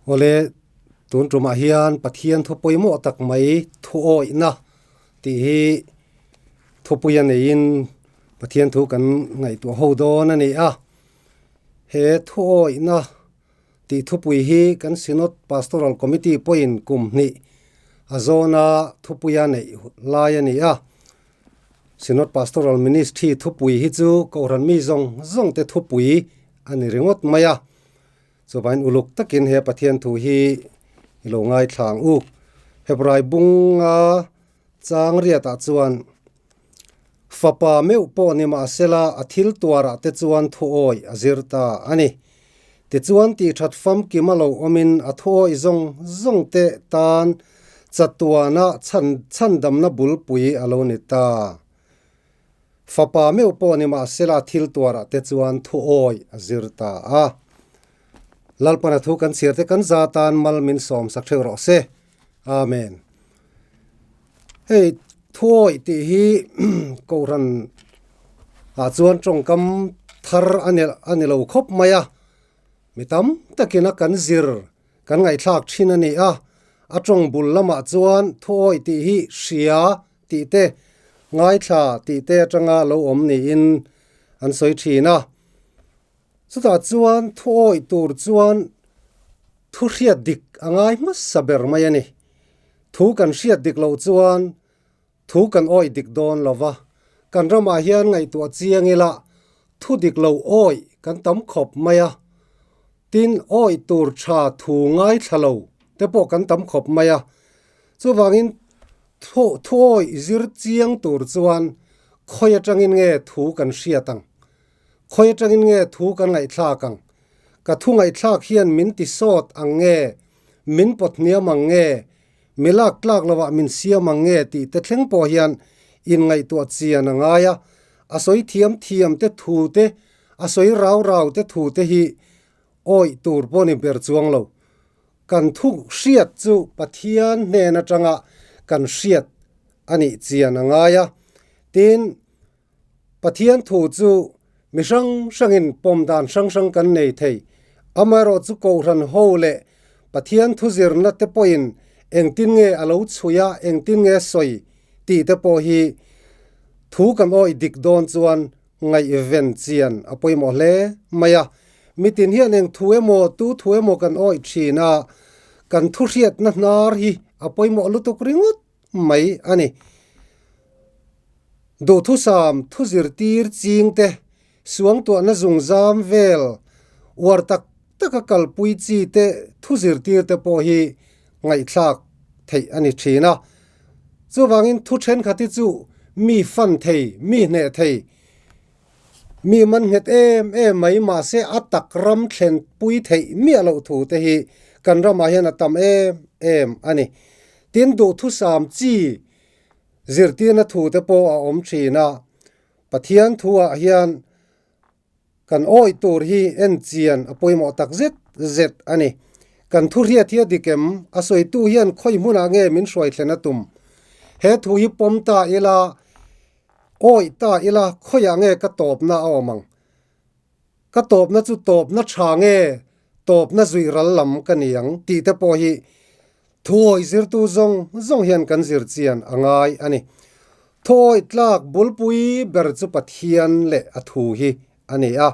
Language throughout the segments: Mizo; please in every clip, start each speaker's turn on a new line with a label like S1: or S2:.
S1: Awle, tun tumah hian Pathian thu pawimawh tak mai thuawihna tih hi thupuia neiin Pathian thu kan ngaihtuah ho dawn a ni a. He thuawihna tih thupui hi kan Synod Pastoral Committee pawhin kum hnih a zawna thupuia neih lai a ni a. Synod Pastoral Ministry thupui hi chu Kohhran mi zawng zawng te thupui a ni ringawt mai a. Chuvain uluk takin he Pathian thu hi i lo ngaithla ang u. Hebrai bunga chang riatah chuan, Fapa meuh pawh ni mahsela a thil tuarah te chuan thuawi a zir ta a ni. Tichuan tihthat famkim a lo awmin a thuawi zawng zawng te tan chatuana chhan chhandamna bulpui a lo ni ta. Fapa meuh pawh ni mahsela thil tuarah te chuan thu awi a zir ta a. Lalpana thu kan chhiar te kan za tan mal min sawm sak theuh rawh se. Amen. Hei thu awi tih hi Kohhran ah chuan tawngkam thar a ni a ni lo khawp mai a. Mi tam takin a kan zir kan ngaihthlak thin a ni a. A tawng bul lamah chuan thu awi tih hi hria tih te, ngaithla tih te atanga lo awm niin an sawi thin a. Chutah chuan thu awih tur chuan thu hriat dik a ngai hmasa ber mai a ni. Thu kan hriat dik loh chuan thu kan awih dik dawn lo va, kan ramah hian ngaihtuah chiang ila thu dik lo awih kan tam khawp mai a. Tin, awih tur tha thu ngaithla lo te pawh kan tam khawp mai a. Chuvangin Thuawih zir chiang tur chuan khawi atangin nge thu kan hriat ang? Khawi atangin nge thu kan ngaihthlak ang? Ka thu ngaihthlak hian min ti sawt ang nge, min pawt hniam ang nge, mi lak tlak lovah min siam ang nge tih te thleng pawh hian inngaihtuah chian a ngai a. A sawi thiam thiam te thu te, a sawi rau rau te thu te hi awih tur pawh ni ber chuang lo. Kan thu hriat chu Pathian hnen atanga kan hriat a nih chian a ngai a. Tin, Pathian thu chu mi hrang hrangin pawm dan hrang hrang kan nei thei. Amaherawh chu Kohhran ho leh Pathian thu zirna te pawhin engtin nge a lo chhui a, engtin nge sawi tih te pawh hi thu kan awih dik dawn chuan ngaihven chian a pawimawh hle mai a. Mitin hian eng thu emaw, tu thu emaw kan awih thin a, kan thu hriatna hnar hi a pawimawh lutuk ringawt mai a ni. Duhthusam thu zirtir ching te, suangtuahna zungzam vel uar tak taka kalpui chi te thu zirtir te pawh hi ngaihthlak theih a ni thin a. Chuvangin thu thenkhat hi chu mi fan thei, mi hneh thei, mi man nghet em em mai mahse a tak ram thlen pui theih miah loh thu te hi kan ramah hian a tam em em a ni. Tin, duhthusam chi zirtirna thu te pawh a awm thin a, Pathian thuah hian Kan awih tur hi en chian a pawimawh tak zet zet a ni. Kan thu hriat hi a dik em? A sawitu hian khawi hmunah nge min hruai thlen a tum? He thu hi pawm ta ila, awih ta ila khawiah nge ka tawpna a awm ang? Ka tawpna chu tawpna tha nge tawpna zui ral lam ka ni ang tih te pawh hi Thuawih zirtu zawng zawng hian kan zir chian a ngai a ni. Thuawih tlak bulpui ber chu Pathian leh a thu hi a ni a.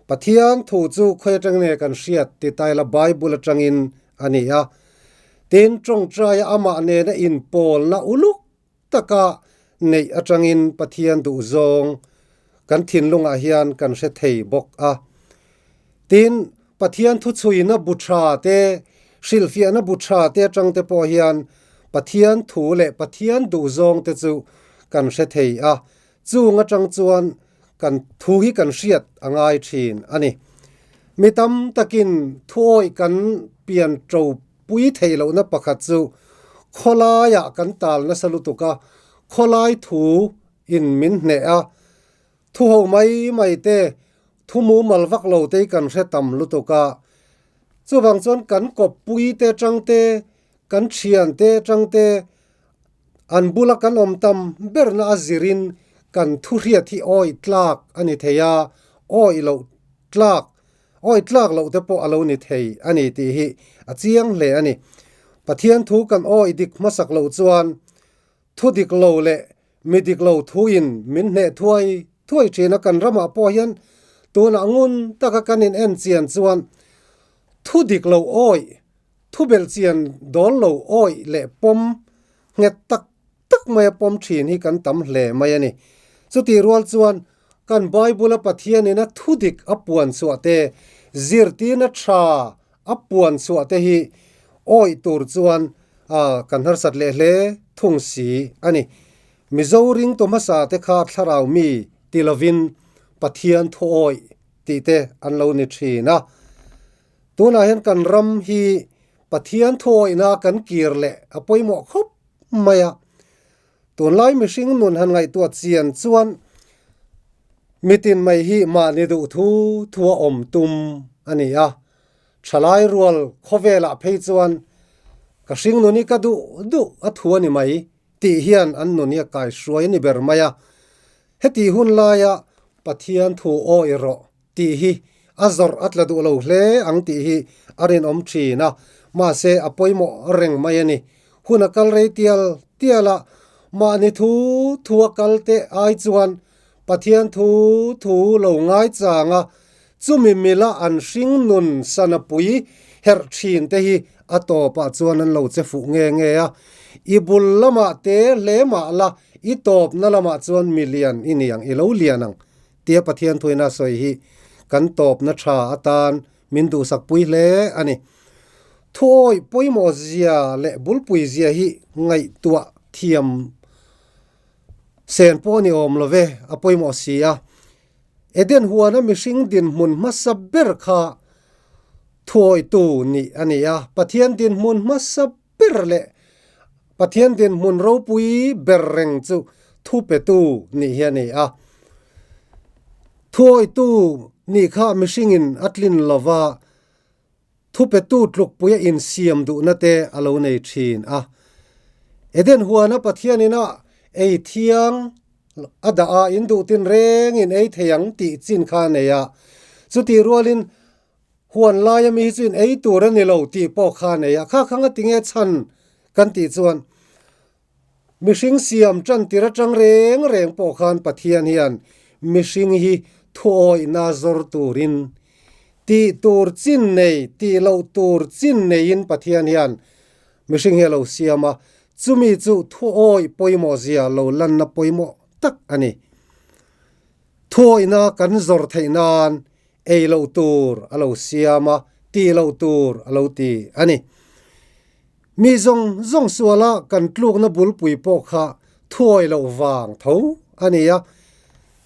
S1: Pathian thu chu khawi atang nge kan hriat ti taila Bible atangin a ni a. Tin, tawngtaia amah nena inpawlna uluk taka neih atangin Pathian duhzawng kan thinlungah hian kan hre thei bawk a. Tin, Pathian thuchhuina bu tha te, hrilhfiahna bu tha te atang te pawh hian Pathian thu leh Pathian duhzawng te chu kan hre thei a. Chung atang chuan kan thu hi kan hriat a ngai thin a ni. Mi tam takin thuawih kan pian to pui theih lohna pakhat chu khawlaiah kan tal nasa lutuk a, khawlai thu in min hneh a, thu ho mai mai te, thu mumal vak lo te hi kan hre tam lutuk a. Chuvang chuan kan kawppui te atang te, kan thian te atang te, an bula kan awm tam berna a zirin kan thu hriat hi awih tlak a ni thei a, awih loh tlak. Awi tlak loh te pawh a lo ni thei a ni tih hi a chiang hle a ni. Pathian thu kan awi dik hmasak loh chuan thu dik lo leh mi dik lo thuin min hneh thuai thuai thin a, kan ramah pawh hian tunah ngun taka kan in en chian chuan thu dik lo awi, thu belh chian dawl lo awi leh pawm nghet tak tak maia pawm thin hi kan tam hle mai a ni. Chutih rual chuan kan Bible-a Pathianin a thu dik a puan chhuah te, zirtirna tha a puan chhuah te hi awih tur chuan kan harsat leh hle thung si a ni. Mizo ringtu hmasa te kha thlarau mi ti lovin Pathian thu awih tih te an lo ni thin a. Tunah hian kan ram hi Pathian thu awihna kan kir leh a pawimawh khawp mai a. Tunlai mihring nun han ngaihtuah chian chuan mitin mai hi mahni duh thu thu a awm tum a ni a. Thalai rual khawvelah phei chuan ka hring nun hi ka duh duh a thu a ni mai tih hian an nun hi a kaihruai a ni ber mai a. Heti hun laia Pathian thu awih rawh tih hi a zawrh a tla duh lo hle ang tih hi a rinawm thin a, mahse a pawimawh reng mai a ni. Hun a kal rei tial tial a, mahni thu thu a kal teh ai chuan Pathian thu thu lo ngai chang a, chumi mila an hring nun sana pui herh thin te hi a tawpah chuan an lo che fuh nge nge a. I bul lamah te hle mah la, i tawpna lamah chuan mi lian i ni ang, i lo lian ang. Tia Pathian thuina sawi hi kan tawpna tha atan min duhsakpui hle a ni. Thuawih pawimawh zia leh bulpui zia hi ngaihtuah thiam sen pawh a ni awm lo ve, a pawimawh si a. Eden huana mihring dinhmun hmasa ber kha thuawihtu nih a ni a, Pathian dinhmun hmasa ber leh Pathian dinhmun ropui ber reng chu thu petu nih hi a ni a. Thuawitu nih kha mihringin a tlin lova, thu petu tlukpuia insiam duhna te a lo nei thin a. Eden huana Pathianin a ei thiang a dah a, in duh tinrengin ei thei ang tih chin kha a nei a. Chutih rualin Huan laia mi hi chu in ei tur a ni lo tih pawh kha a nei a, kha khang a ti nge chhan kan tih chuan mihring siam tan tir atang reng reng pawh khan Pathian hian mihring hi thuawihna zawr turin tih tur chin nei tih loh tur chin neiin Pathian hian mihring hi a lo siam a, chumi chu thuawih pawimawh zia lo lanna pawimawh tak a ni. Thuawihna kan zawr theih nan ei loh tur a lo siam a, tih loh tur a lo ti a ni. Mi zawng zawng suala kan tlukna bulpui pawh kha thuawi loh vang tho a ni a.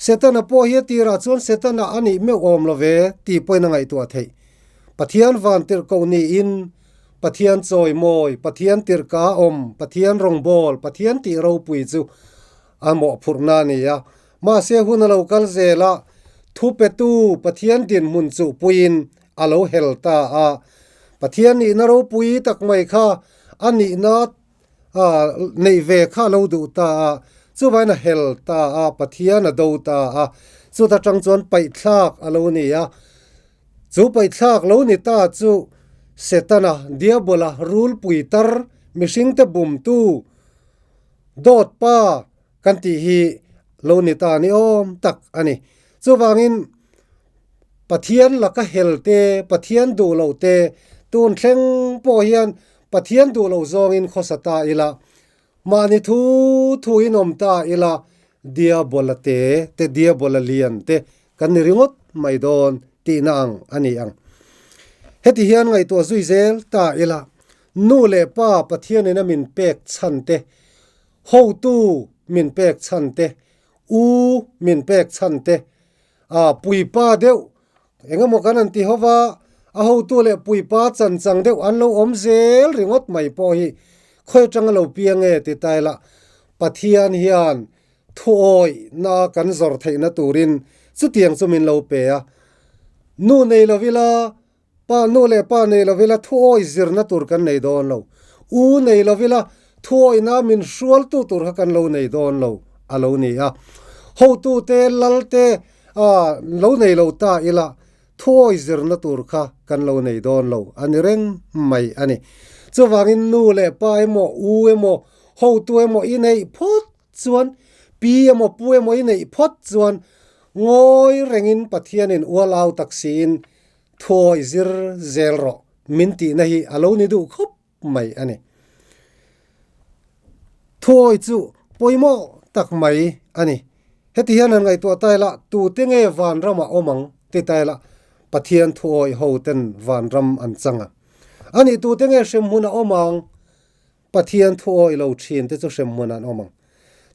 S1: Setana pawh hi a tirah chuan Setana a nih meuh awm lo ve tih pawhin a ngaihtuah theih. Pathian van tirhkoh niin Pathian chawimawi, Pathian tirhka awm, Pathian rawngbâwl, Pathian tih ropui chu a mawhphurhna a ni a. Mahse hun a lo kal zel a, thupetu Pathian dinhmun chuhpuiin a lo hel ta a. Pathian nihna ropui tak mai kha a nihna neih ve kha a lo duh ta a, chuvain a hel ta a, Pathian a do ta a, chuta tang chuan paihthlak a lo ni a. Chu paihthlak lo ni ta chu Setana, Diabola, rulpui tar, mihringte bumtu, dawt pa, Kan tih hi lo ni ta ni awm tak a ni. Chuvangin Pathian laka hel te, Pathian duh loh te, tun thleng pawh hian Pathian duh loh zawngin khawsa ta ila, mahni thu thuin awm ta ila, Diabola te te Diabola lian te kan ni ringawt mai dawn tihna ang a ni ang. Heti hian ngaihtuah zui zel ta ila, nu leh pa Pathianin a min pek chhan te, Hotu min pek chhan te, u min pek chhan te, a puipa deuh eng emaw kan han ti ho va, a hotu leh puipa chan chang deuh an lo awm zel ringawt mai pawh hi khawi atanga lo piang nge ti ta ila Pathian hian thuawihna kan zawr theihna turin chutiang chu min lo pe a, nu nei lo ila Pa nu leh pa nei lo ila thuawi zirna tur kan nei dawn lo. U nei lo ila thuawina min hrualtu tur kha kan lo nei dawn lo a lo ni a. Hotute, lalte lo nei lo ta ila Thuawi zirna tur kha kan lo nei dawn lo a ni reng mai a ni. Chuvangin nu leh pa emaw, u emaw, hotu emaw i neih phawt chuan, pi emaw pu emaw i neih phawt chuan ngawi rengin Pathianin ual au tak siin thuawi zir zel rawh min tihna hi a lo ni duh khawp mai a ni. Thuawi chu pawimawh tak mai a ni. Heti hian han ngaihtuah ta ila, tute nge vanramah awm ang ti ta ila, Pathian thuawi ho ten vanram an chang a. A nih tute nge hremhmun a awm ang? Pathian thuawi lo thin te chu hremhmun an awm ang.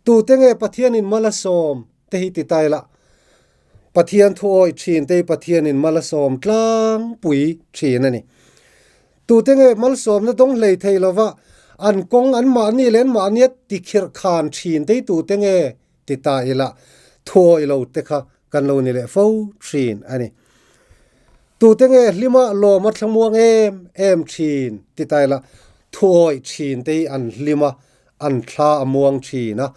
S1: Tute nge Pathianin mal a sawm te hi ti ta ila, Pathian thuawi thin te hi Pathianin mal a sawm tlangpui thin a ni. Tute nge malsawmna dawng hlei thei lova an kawng an mahni leh an mahnia tikhirh khan thin te hi tute nge ti ta ila thuawi lo te kha kan lo ni leh fo thin a ni. Tute nge hlima lawma thlamuang em em thin ti ta ila thuawi thin te hi an hlim a, an thla a muang thin a.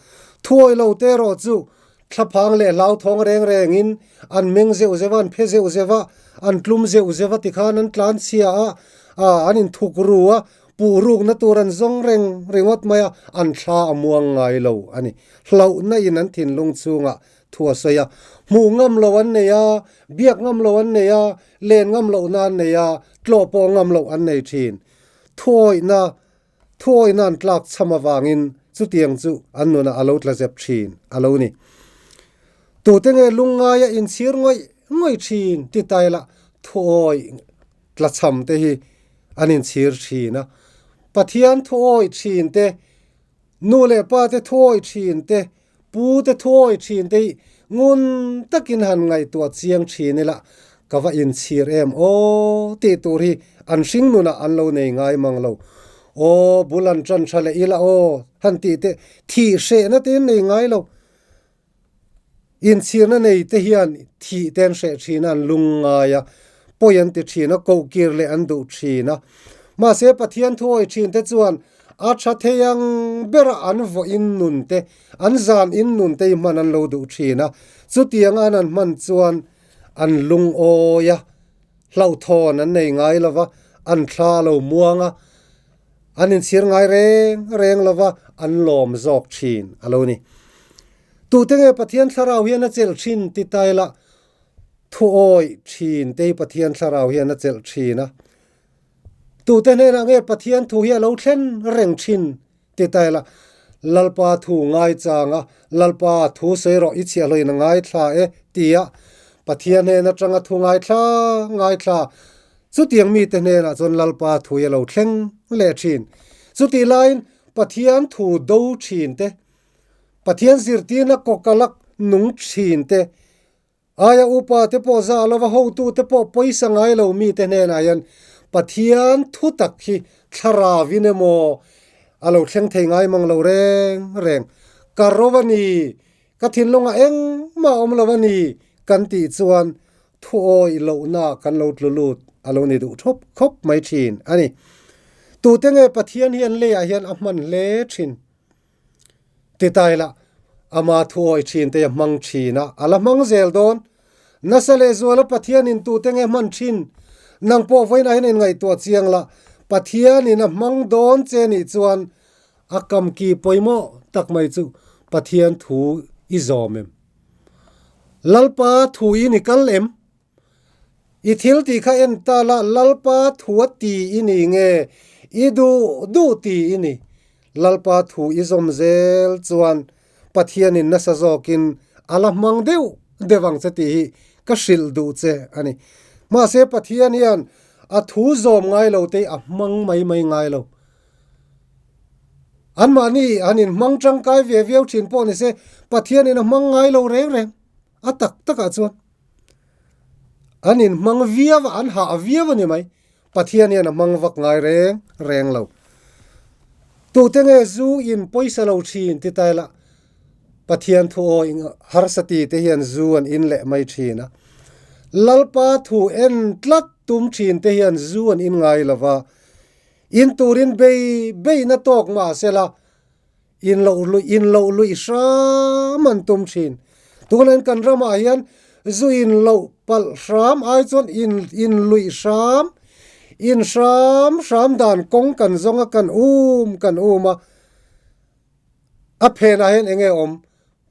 S1: Thuawi lo te erawh chu thlaphang leh hlauthawng reng rengin an meng zeuh zeuh a, an phe zeuh zeuh a, an tlum zeuh zeuh a tikhan an tlan chhia a, an inthuk ru a, puh rukna tur an zawng reng ringawt mai a, an thla a muang ngai lo a ni. Hlauhna in an thinlung chungah thu a sawi a, hmuh ngam lo an nei a, biak ngam lo an nei a, len ngam lohna an nei a, tlawh pawh ngam loh an nei thin. Thuawihna Thuawihna an tlak chham avangin chutiang chu an nunah a lo tla zep thin a lo ni. Tute nge lungngaia inchhir ngawih ngawih thin ti taila thuawih tla chham te hi an inchhir thin a. Pathian thuawih thin te, nu leh pa te thuawih thin te, pu te thuawih thin te hi ngun takin han ngaihtuah chiang thin ila ka va inchhir em aw tih tur hi an hring nunah an lo nei ngai mang lo. Aw bul an tan tha leh ila aw han tih te thih hrehna te an nei ngai lo. Inchhirna nei te hian thih te an hreh thin a, an lung ngai a, pawi an ti thin a, koh kir leh an duh thin a. Mahse Pathian thuawi thin te chuan a tha thei ang bera an vawh in nun te, an zan in nun te hi hman an lo duh thin a. Chutianga an han hman chuan an lungawi a, hlauhthawn an nei ngai lo va, an thla a lo muang a, An inchhir ngai reng reng lova an lawm zawk thin a lo ni. Tute nge Pathian thlarau hian a chelh thin ti ta ila thuawi thin te hi Pathian thlarau hian a chelh thin a. Tute hnenah nge Pathian thu hi a lo thlen reng thin ti ta ila Lalpa thu ngaichang a, Lalpa thu sawi rawh i chhiahhlawin a ngaithla e tia Pathian hnen atanga thu ngaithla ngaithla Chutiang mite hnenah chuan Lalpa thu hi a lo thleng leh thin. Chutih laiin Pathian thu do thin te, Pathian zirtirna kawkalak nung thin te, aia upa te pawh zah lova hotu te pawh pawisa ngai lo mite hnenah hian Pathian thu tak hi thlaravin emaw a lo thleng thei ngai mang lo reng reng. Ka ro a ni, ka thinlungah engmah a awm lo a ni kan tih chuan Thuawi lohna kan lo tlu lut a lo ni duh thawp khawp mai thin a ni. Tute nge Pathian hian leiah hian a hman hle thin? Ti ta ila, ama thuawi thin te a hmang thin a, a la hmang zel dawn. Nasa leh zuala Pathianin tute nge hman thin? Nang pawh vawiinah hian inngaihtuah chiang la, Pathianin a hmang dawn che nih chuan a kamki pawimawh tak mai chu Pathian thu i zawm em? Lalpa thu i ni kal em? I thil tih kha en ta la, Lalpa thua ti i ni nge i duh duh ti i ni? Lalpa thu i zawm zel chuan Pathianin nasa zawkin a la hmang deuh deuh ang che tih hi ka hrilh duh che a ni. Mahse Pathian hian a thu zawm ngai lo te hi a hmang mai mai ngai lo. Anmahni han inhmang tangkai ve viau thin pawh ni se, Pathianin a hmang ngai lo reng reng a tak takah chuan an inhmang viau a, an hah viau a ni mai. Pathian hian a hmang vak ngai reng reng lo. Tute nge zu in pawisa lo thin ti ta ila, Pathian thu awi harsa ti te hian zu an in leh mai thin a. Lalpa thu en tlat tum thin te hian zu an in ngai lo va, In turin bei beina tawk mah sela, in loh luih in loh luih hram an tum thin. Tunah hian kan ramah hian zu in loh palh hram ai chuan in in luih hram, in hram hram dan kawng kan zawng a, kan um kan um a. A phenah hian eng nge awm?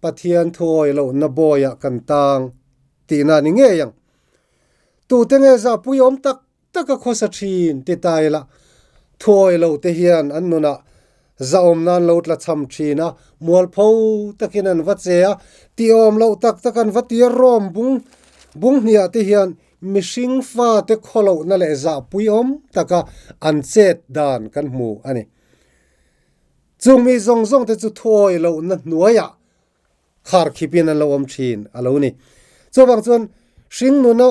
S1: Pathian thuawi lohna bawiah kan tang tihna a ni ngei ang. Tute nge zahpui awm tak taka khawsa thin ti ta ila, thuawi lo te hian an nunah zahawm nan lo tla cham thin a, mualpho takin an va che a, tihawm loh tak tak an va tir rawm bung bung hniah te hian mihring fate khawlohna leh zahpui awm taka an chet dan kan hmu a ni. Chung mi zawng zawng te chu thuawi lohna hnuaiah khar khipin an lo awm thin a lo ni. Chuvang chuan hring nuna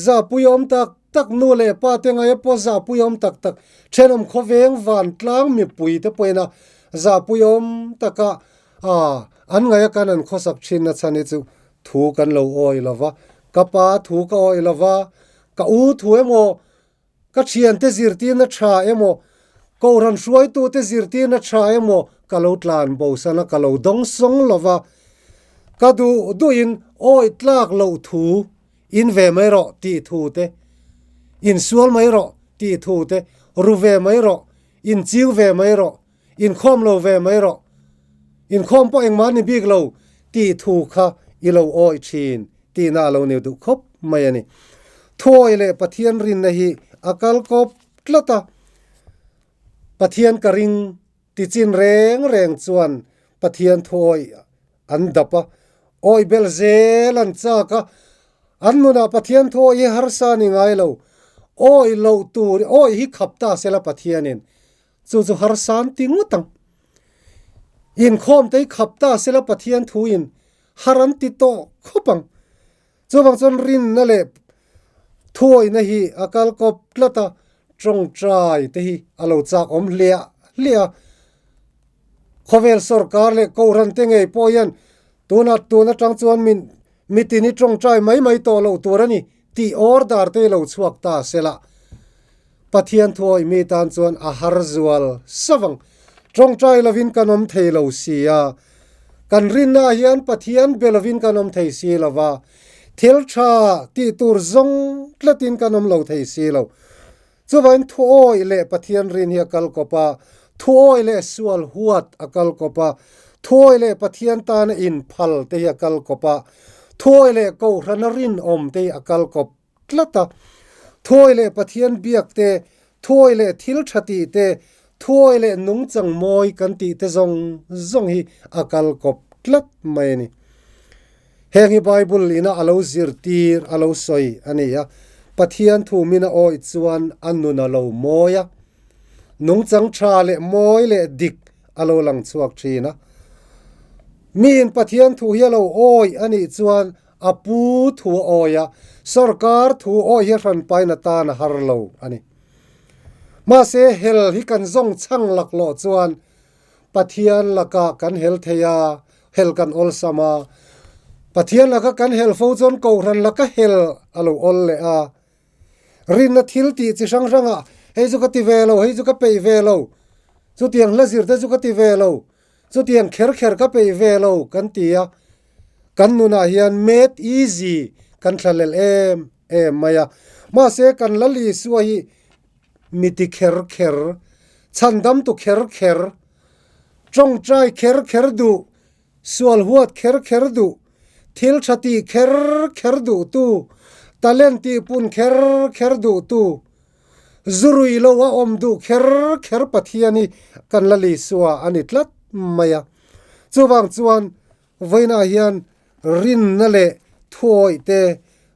S1: zahpui awm tak tak nu leh pa te ngaia pawh zahpui awm tak tak thenawm khawveng vantlang mipui te pawhin a zahpui awm taka ah an ngaia kan an khawsak thin na chhan hi chu thu kan lo awi lo va, ka pa thu ka awi lo va, ka u thu emaw Ka thiante zirtirna tha emaw, Kohhran hruaitute zirtirna tha emaw ka lo tlan bosan a, ka lo dawng sawng lo va, ka duh duhin awi tlak loh thu in ve mai rawh tih thu te, insual mai rawh tih thu te, ru ve mai rawh, inchiu ve mai rawh, inkhawm lo ve mai rawh, inkhawm pawh engmah ni bik lo tih thu kha i lo awi thin tihna a lo ni duh khawp mai a ni. Thuawi leh Pathian rinna hi a kal kawp tlat a, Pathian ka ring ti chin reng reng chuan Pathian thuawi an dap a, awi bel zel an chak a, an nunah Pathian thuawi hi harsa a ni ngai lo, awi loh tur awi hi khap ta sela Pathianin Chu chu harsan ti ngawt ang. Inkhawm te hi khap ta sela Pathian thuin har an ti tawh khawp ang. Chuvang chuan rinna leh thuawihna hi a kal kawp tlat a, tawngtai te hi a lo chak awm hliah hliah a. Khawvel sorkar leh Kohhran te ngei pawh hian tuna tun atang chuan min mitin hi tawngtai mai mai tawh loh tur a ni tih order te hi lo chhuak ta sela. Pathian thuawih mi tan chuan a har zual savang. Tawngtai lovin kan awm thei lo si a, kan rinnaah hian Pathian be lovin kan awm thei si lo va, thil tha tih tur zawng tlatin kan awm lo thei si lo. Chuvain thuawih leh Pathian rin hi a kal kawp a, thuawih leh sual huat a kal kawp a, thuawih leh Pathian tana inphal te hi a kal kawp a, thuawih leh Kohhrana rinawm te hi a kal kawp tlat a, thuawi leh Pathian biak te, thuawi leh thil tha tih te, thuawi leh nungchang mawi kan tih te zawng zawng hi a kal kawp tlat mai a ni. Heng hi Bible ina a lo zirtir, a lo sawi a ni a, Pathian thu min a awih chuan a nun a lo mawi a, nungchang tha leh mawi leh dik a lo lang chhuak thin a. Miin Pathian thu hi a lo awih a nih chuan A pu thu a awi a, sorkar thu awi hi hran pain atan a har lo a ni. Mahse, hel hi kan zawng chhang laklawh chuan Pathian lakah kan hel thei a, hel kan awlsam a. Pathian laka kan hel fo chuan Kohhran laka hel a lo awl leh a. Rinna thil tih chi hrang hrangah hei chu ka ti ve lo, hei chu ka peih ve lo, chutiang hla zir te chu ka ti ve lo, chutiang kher kher ka peih ve lo kan ti a. Kan nunah hian made easy kan thlalel em em mai a. Mahse kan Lal Isua hi mi ti kher kher, chhandamtu kher kher, tawngtai kher kher duh, sual huat kher kher duh, thil tha tih kher kher duhtu, talent tih pun kher kher duhtu, zurui lo a awm duh kher kher Pathian hi kan Lal Isua a ni tlat mai a. Chuvang chuan vawiinah hian rinna leh thuawih te,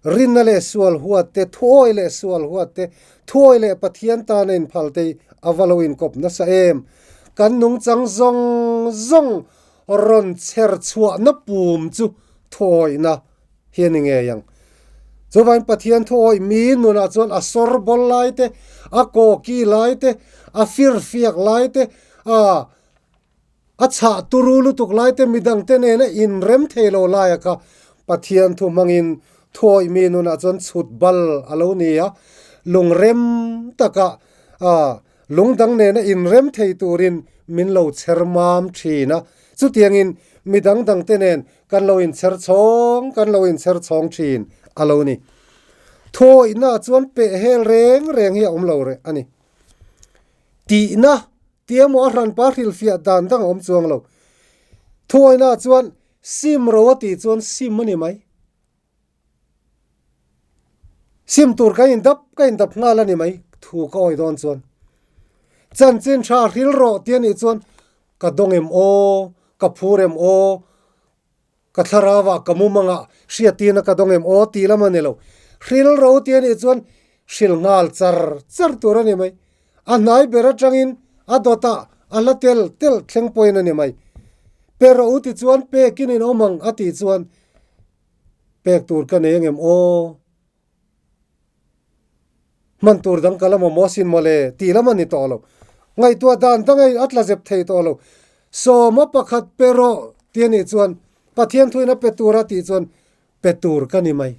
S1: rinna leh sual huat te, thuawih leh sual huat te, thuawih leh Pathian tana inphal te hi a va lo inkawp nasa em. Kan nungchang zawng zawng rawn chher chhuahna pum chu thuawihna hi a ni ngei ang. Chuvain Pathian thuawih mi nunah chuan a sawr bawl lai te, a kawki lai te, a firfiak lai te, a A chhah turu lutuk lai te midangte nena inrem thei lo laia kha Pathian thu hmangin thuawih mi nunah chuan chhut bal a lo ni a, lungrem taka lungdang nena inrem thei turin min lo chher mam thin a. Chutiangin mi dang dang te nen kan lo inchher chhawng kan lo inchher chhawng thin a lo ni. Thuawihna chuan peh hel reng reng hi a awm lo reh a ni. Tihna tih emaw a hranpa hrilhfiah dan dang a awm chuang lo. Thuawihna chuan sim ro a tih chuan sim a ni mai. Sim tur ka indap ka indap nghal a ni mai thu ka awi dawn chuan. Chanchin tha hril rawh tih a nih chuan ka dawng em aw, ka phur em aw, ka thlarau ah ka mumang ah hriattirna ka dawng em aw tih lam a ni lo. Hril ro tih a nih chuan hril nghal char char tur a ni mai. A hnai ber atangin a dawtah a hla tel tel thleng pawhin a ni mai. Pe rawh u tichuan pekin in awm ang a tih chuan Pek tur ka nei angem aw? Hman tur dang ka la mamawh asin mawle tih lam a ni tawh lo. Ngaihtuah dan dang ei a tla zep thei tawh lo. Sawma pakhat pe rawh tih a nih chuan Pathian thuin a pe tur a tih chuan pe tur ka ni mai.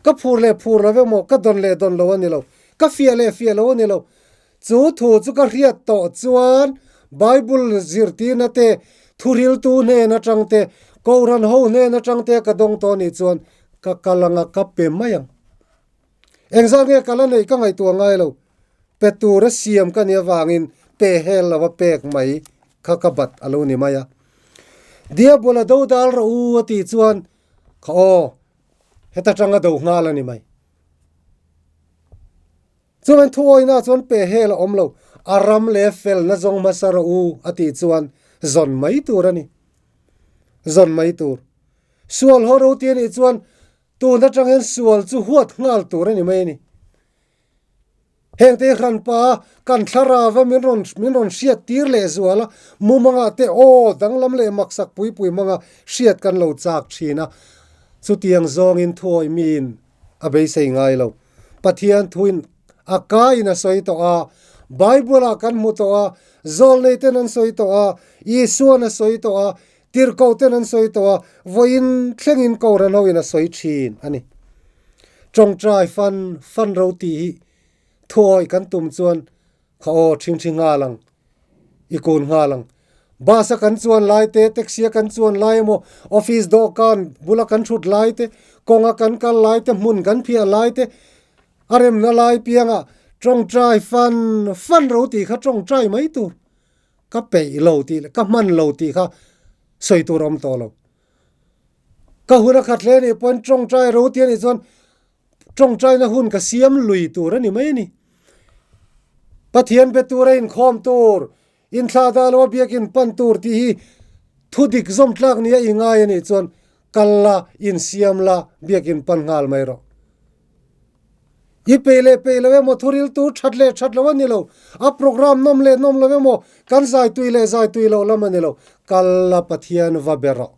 S1: Ka phur leh phur lo emaw ka dawn leh dawn lo a ni lo. Ka fiah leh fiah lo a ni lo. Chu thu chu ka hriat tawh chuan Bible zirtirna te, thuriltu hnen atang te, Kohhran ho hnen atang te ka dawng tawh anih chuan ka kal anga ka pe mai ang. Engzat nge kal a neih ka ngaihtuah ngai lo. Pe tura siam ka nih avangin pe hel lova pek mai kha ka bat a lo ni mai a. Diabola do dal rawh u a tih chuan kha aw, heta tanga do nghal a ni mai. Chuan thuawina chuan pe hel a awm lo, a ram leh felna zawng hmasa rawh u a tih chuan zawn mai tur a ni. Zawn mai tur. Sual haw ro ti a nih chuan tun atang hian sual chu huat nghal tur a ni mai a ni. Hengte hi hranpa kan thlarava min rawn min rawn hriat tir leh zual a, mumangah te aw danglam leh maksak pui pui hmanga hriat kan lo chak thin a. Chutiang zawngin thuawih miin a beisei ngai lo. Pathian thuin a ka in a sawi tawh a, Bible ah kan hmu tawh a, zawlnei ten an sawi tawh a, Isuan a sawi tawh a, tirhkoh ten an sawi tawh a, vawiin thlengin Kohhran ho in a sawi thin a ni. Tawngtai fan fan ro tih hi thuawih kan tum chuan Kha aw, ṭhingṭhi nghal ang, i kun nghal ang. Bus a kan chuan lai te, taxi a kan chuan lai emaw, office dawhkan bula kan ṭhut lai te, kawnga kan kal lai te, hmun kan phiah lai te, a remna lai piangah ṭawngṭai fan fan ro tih kha ṭawngṭai mai tur. Ka peih lo tih leh ka hman lo tih kha sawi tur a awm tawh lo. Ka hun a khat hle anih pawhin ṭawngṭai ro tih anih chuan Tawngtaina hun ka siam lui tur a ni mai a ni. Pathian be tura inkhawm tur, inthlah dah lo a biakin pan tur tih hi thu dik zawm tlak nia i ngai a nih chuan kal la, insiam la, biakin pan nghal mai rawh. I peih leh peih lo emaw, thuril tur that leh that lo a ni lo, a program nawm leh nawm lo emaw, kan zai tui leh zai tui loh lam a ni lo, kal la Pathian va be rawh.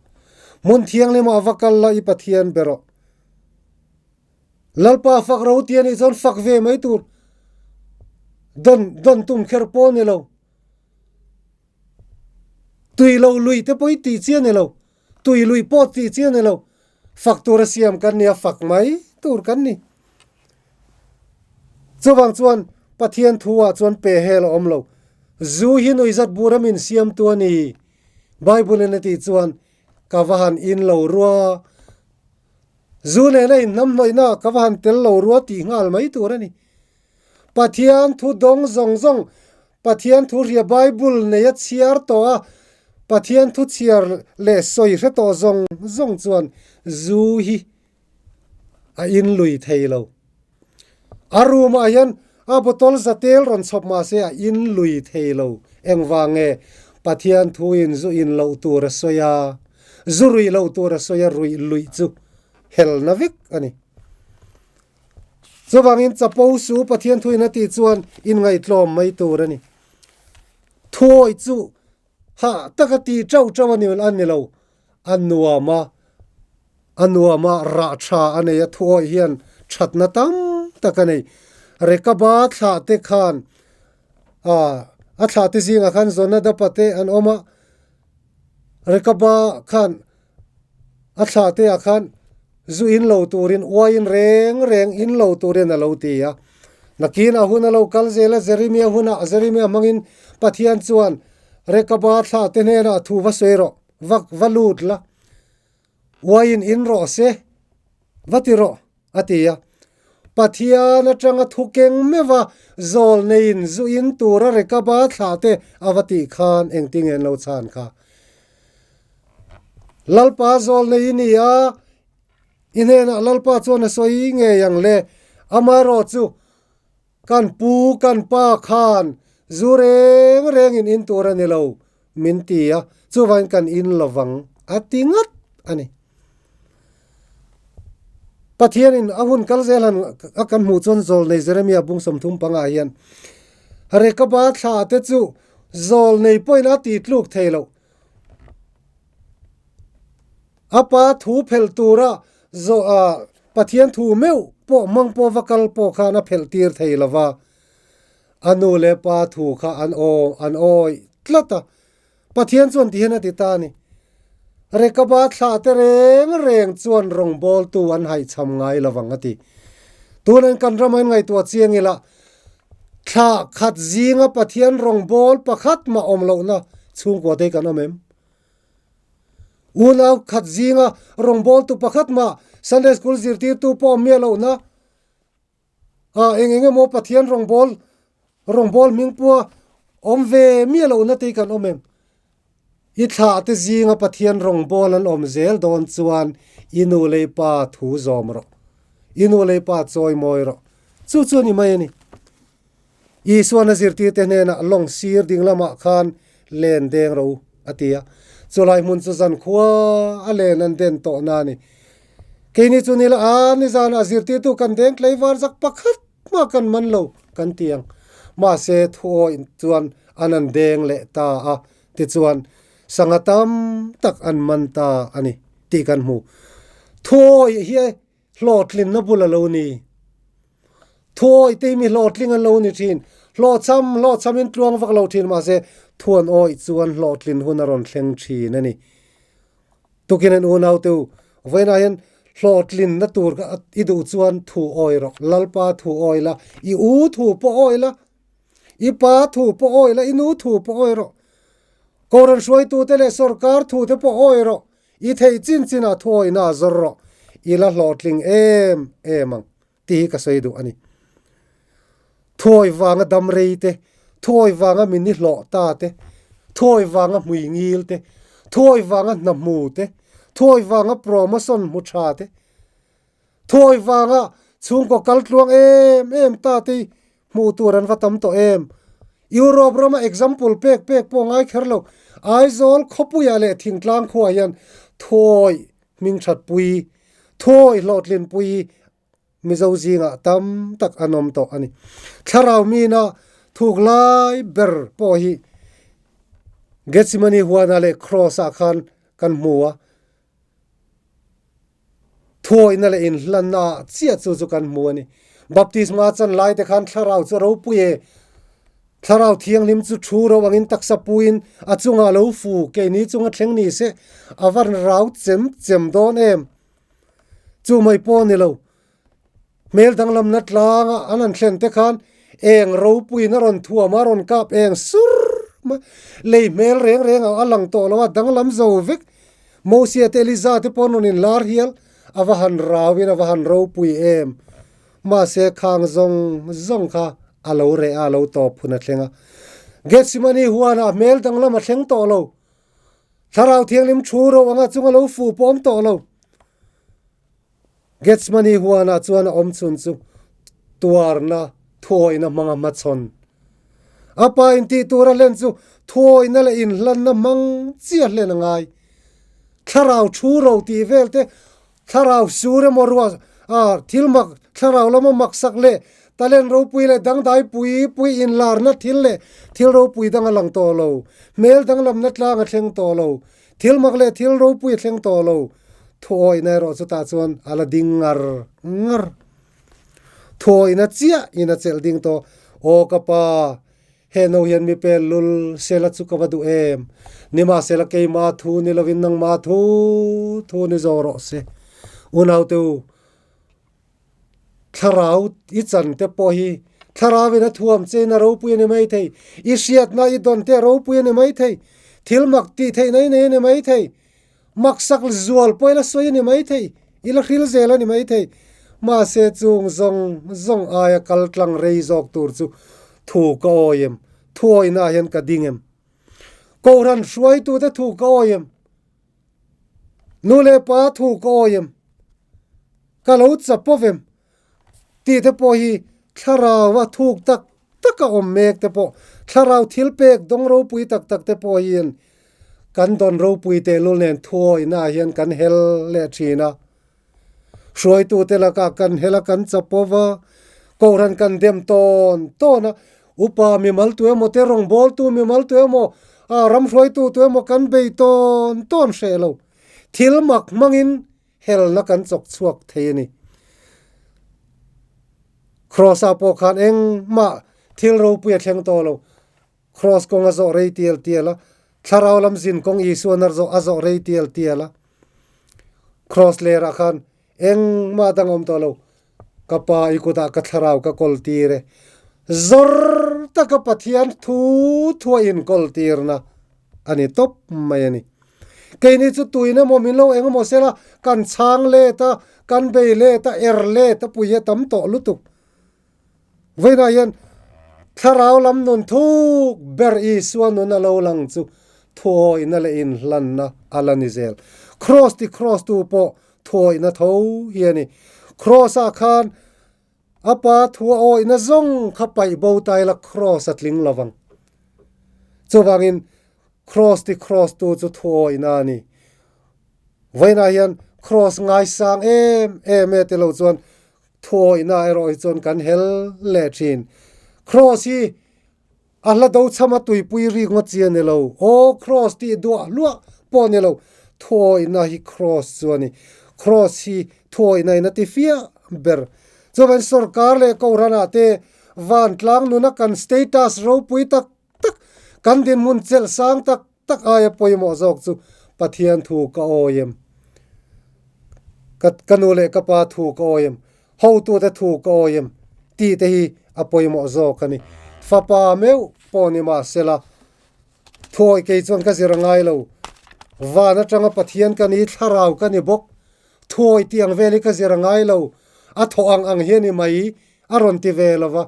S1: Hmun thianghlimah va kal la i Pathian be rawh. Lalpa fak ro ti a nih chuan fak ve mai tur dawn dawn tum kher pawh a ni lo. Tui lo lui te pawh hi tih chi a ni lo, tui lui pawh tih chi a ni lo, fak tur a siam kan nia fak mai tur kan ni. Chuvang chuan Pathian thu ah chuan pe hel a awm lo, zu hi nuihzat bur a min siamtu a ni Bible in a tih chuan ka va han in lo rua. Zu nena inhnamhnawihna ka va han tel lo rua tih nghal mai tur a ni. Pathian thu dawng zawng zawng, Pathian thu hria Bible neia chhiar tawh a, Pathian thu chhiar leh sawi hre tawh zawng zawng chuan zu hi a in lui thei lo. A room ah hian a bottle za tel rawn chhawp mah se a in lui thei lo. Engvang nge Pathian thu in zu in loh tur a sawi a, zu ruih loh tur a sawi a ruih luih chu hel na vek a ni. Chuvangin chapo su Pathian thu in a tih chuan inngaihtlawm mai tur a ni. Thuawih chu Hah taka ti teuh teuh a ni a ni lo, a nuam a, a nuam a rah tha a nei a, thuawih hian thatna tam tak a nei. Rekaba thlah te khan ah a thlah te zingah khan Jonadapa te an awm a, Rekaba khan a thlah te ah khan zu in lo turin uaiin reng reng in lo turin a lo ti a. Nakinah hun a lo kal zel a, Jeremia hunah Jeremia hmangin Pathian chuan Rekaba thlah te hnenah thu va sawi rawh. Va va lut la, uaiin in rawh se, va ti rawh, a ti a. Pathian atanga thu keng meuh a, zawl neiin zu in tura Rekaba thlah te a va tih khan engtin nge an lo chhan kha? Lalpa zawl nei i ni a, i hnenah Lalpa chuan a sawi ngei ang le, amaherawhchu Kan pu, kan pa khan zu reng rengin in tur a ni lo, min ti a, chuvangin kan in lovang a ti ngat a ni. Pathianin a hun kal zel han a kan hmuh chuan Zawlnei Jeremia bung 30 pangah hian Rekaba thla te chu Zawlnei pawhin a ti tluk thei lo. A pa thu phelh tura zawh a Pathian thu meuh pawh hmang pawh va kal pawh khan a phelh tir thei lo va, a nu leh pa thu kha an aw an awih tlat a. Pathian chuan ti hian a ti ta a ni, Rekaba thlah te reng reng chuan rawngbawltu an haihchham ngai lo vang a ti. Tunain kan rama in ngaihtuah chiang ila, thlah khat zinga Pathian rawngbâwl pakhat mah awm lohna chhungkua te hi kan awm em? Unau khat zinga rawngbawltu pakhat mah Sunday School zirtirtu pawh miah lohna ah eng eng emaw Pathian rawngbâwl rawngbâwl hming pua awm ve miah lohna te hi kan awm em? I thlah te zinga Pathian rawngbâwl an awm zel dawn chuan i nu leh pa thu zawm rawh, i nu leh pa chawi mawi rawh. Chu chu a ni mai a ni. Isuan a zirtirte hnenah lawng sir ding lamah khan len deng ro a ti a. Chulai hmun chu zankhua a len an den tawhna a ni. Keini chu nila a nizanah zirtirtu kan deng tlaivar zak pakhat mah kan man lo kan ti ang. Mahse thuawih chuan an an deng leh ta a, tichuan sangha tam tak an man ta a ni tih kan hmu. Thuawih hi hlawhtlinna bul a lo ni. Thuawih te hi mi hlawhtling an lo ni thin. Hlawhchham, hlawhchhamin tluang vak lo thin mahse thuan awih chuan hlawhtlin hun a rawn thleng thin a ni. Tukin an unau te u, vawiinah hian hlawhtlinna tur i duh chuan thu awih rawh, Lalpa thu awih la, i u thu pawh awih la, i pa thu pawh awih la, i nu thu pawh awih rawh, Kohhran hruaitute leh sawrkar thu te pawh awih rawh, I theih chin chinah thuawihna a zawr rawh, i la hlawhtling em em ang tih hi ka sawi duh a ni. Thuawih vanga dam rei te, thuawih vanga min i hlawh ta te, thuawih vanga hmui ngil te, thuawih vanga hna hmu te, thuawih vanga promotion hmu tha te, thuawih vanga chhungkaw kal tluang em em ta te hi Hmuh tur an va tam tawh em? Europe rama example pek pek pawh ngai kher lo. Aizawl khawpuiah leh thingtlang khuaah hian thuawih hming thatpui, thuawih hlawhtlinpui Mizo zingah tam tak an awm tawh a ni. Thlarau mina thuk lai ber pawh hi Gethsemane huanah leh Cross-ah khan kan hmu a. Thuawihna leh inhlanna ah chiah chu chu kan hmu a ni. Baptisma chan lai te khan thlarau chu a ropui e. Thlarau thianghlim chu thu ro angin taksa puiin a chungah lo fu keini chunga thleng ni se a van rau chem chem dawn em. Chu mai pawh a ni lo. Hmel danglamna tlanga an han thlen te khan eng ropuiin a rawn thuam a, a rawn kap eng sur mai. Lei hmel reng reng ah a lang tawh lo a, danglam zo vek. Mosia te Eliza te pawh an rawn inlar hial, a va han rauin a va han ropui em. Mahse khang zawng zawng kha a lo reh a, a lo tawp hun a thleng a. Gethsemane huanah hmel danglam a thleng tawh lo. Thlarau Thianghlim thu ro anga chunga lo fu pawh awm tawh lo. Gethsemane huanah chuan a awm chhun chu tuarna thuawihna hmanga hmachhawn. A pa intih tura hlen chu thuawihna leh inhlanna hmang chiah hlen a ngai. Thlarau thu ro tih vel te, thlarau sur emaw ruah ah thil mak, thlarau lama maksak leh talent ropui leh dangdai pui pui inlarna thil leh thil ropui dang a lang tawh lo. Hmel danglamna tlang a thleng tawh lo. Thil mak leh thil ropui a thleng tawh lo. Thuawihna erawh chutah chuan a la ding ngar ngar. Thuawihna chiah in a chelh ding tawh. Aw ka pa, he no hian mi pel lul sela chu ka va duh em. Nimahsela keima thu ni lovin nangma thu thu ni zawh rawh se. Unaute u, Thlarau i chan te pawh hi thlarau in a thuam che in a ropui a ni mai thei. I hriatna i dawn te a ropui a ni mai thei. Thil mak tih theih nei nei a ni maithei. Maksak zual pawh ila sawi a ni maithei, ila hril zel a ni maithei. Mahse chung zawng zawng aia kal tlang rei zawk tur chu thu ka awi em? Thu awihnaah hian ka ding em? Kohhran hruaitute thu ka awi em? Nu leh pa thu ka awi em? Ka lo chapawp em? Tih te pawh hi thlarau a thuk tak tak a awm mek te pawh thlarau thil pek dawng ropui tak tak te pawh hian kan dawn ropui tehlul nen thuawihna ah hian kan hel leh thin a. Hruaitute lakah kan hel a kan chapawp a, kohhran kan dem tawn tawn a, upa mimal tu emaw te rawngbawltu mimal tu emaw ah ram hruaitu tu emaw kan bei tawn tawn hreh lo. Thil mak hmangin helna kan chawk chhuak thei a ni. Cross ah pawh khan engmah thil ropui a thleng tawh lo. Cross kawng a zawh rei tial tial a, thlarau lam zin kawng Isuan a zawh a zawh rei tial tial a. Cross lerah khan engmah dang a awm tawh lo. Ka pa i kutah ka thlarau ka kawl tir e. Zawr taka Pathian thu thu a inkawl tirna a ni tawp mai a ni. Keini chu tuin emaw min lo eng emaw sela kan chhang let a, kan bei let a, er let a pui a tam tawh lutuk. Vawiinah hian thlarau lam nun thuk ber Isua nun a lo lang chu thuawihna leh inhlanna a la ni zel. Cross ti cross tu pawh thuawihna tho hi a ni. Cross ah khan A pa thu a awihna zawng kha paih bo ta ila Cross a tling lo vang. Chuvangin Cross ti Cross tu chu thu awihna a ni. Vawiinah hian Cross ngaisang em em e ti lo chuan thu awihna erawh hi chuan kan hel leh thin. Cross hi A hla do chham a tuipui rik ngawt chi a ni lo. Aw, Cross tih duah hluah pawh a ni lo. Thuawihna hi Cross chu a ni. Cross hi thuawihna in a ti fiah ber. Chuan sorkar leh Kohhranah te vantlang nuna kan status ropui tak tak, kan dinhmun chelh sang tak tak aia pawimawh zawk chu Pathian thu ka awi em? Ka ka nu leh ka pa thu ka awi em? Hotute thu ka awi em? Tih te hi a pawimawh zawk a ni. Fapa meuh pawh ni mah sela, thuawi kei chuan ka zir a ngai lo. Van atanga Pathian ka ni, thlarau ka ni bawk. Thuawi tih ang vel hi ka zir a ngai lo. A thawh ang ang hi a ni mai, a rawn ti ve lo va.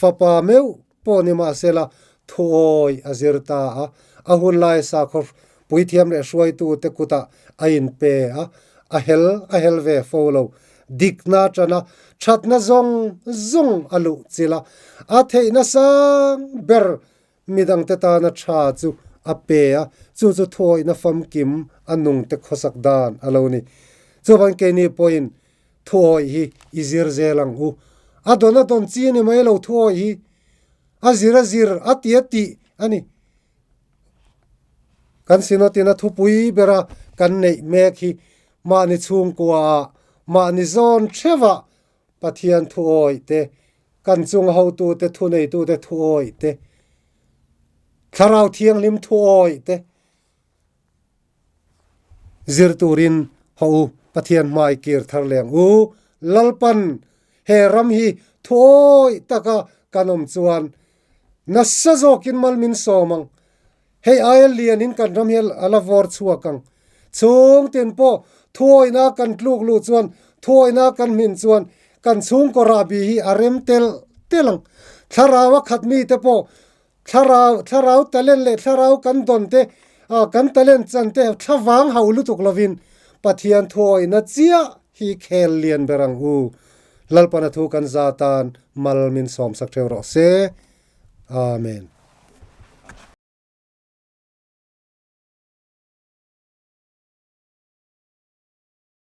S1: Fapa meuh pawh ni mah sela, thuawi a zir ta a. A hun laia sakhaw puithiam leh hruaitute kutah a inpe a, a hel a hel ve fo lo. Dikna atana thatna zawng zawng a luh chilh a, a theihna sang ber midangte tana tha chu a pe a, chu chu thuawihna famkim a nungte khawsak dan a lo ni. Chuvan keini pawhin thuawih hi i zir zel ang u. A dawn a dawn chi a ni mai lo thuawih hi a zir a zir a ti a tih a ni. Kan Synod-in a thupui bera kan neih mek hi mahni chhungkuaah, mahni zawn theuhah Pathian thuawih te, kan chung hotute thuneitute thuawih te, Thlarau Thianghlim thuawih te zir turin haw u, Pathian hmai kir thar leh ang u. Lalpan he ram hi thuawih taka kan awm chuan nasa zawkin mal min sawm ang. Hei aia lianin kan ram hi a la vawr chhuak ang. Chhung tin pawh thuawihna kan tluk luh chuan, thuawihna kan hmin chuan kan chhungkaw rahbi hi a rem tel tel ang. Thlarau a khat mite pawh thlarau thlarau talent leh thlarau kan dawn te ah kan talent chan te thlavang hauh lutuk lovin Pathian thuawihna chiah hi khel lian ber ang u. Lalpana thu kan za tan mal min sawmsak theuh rawh se. Amen.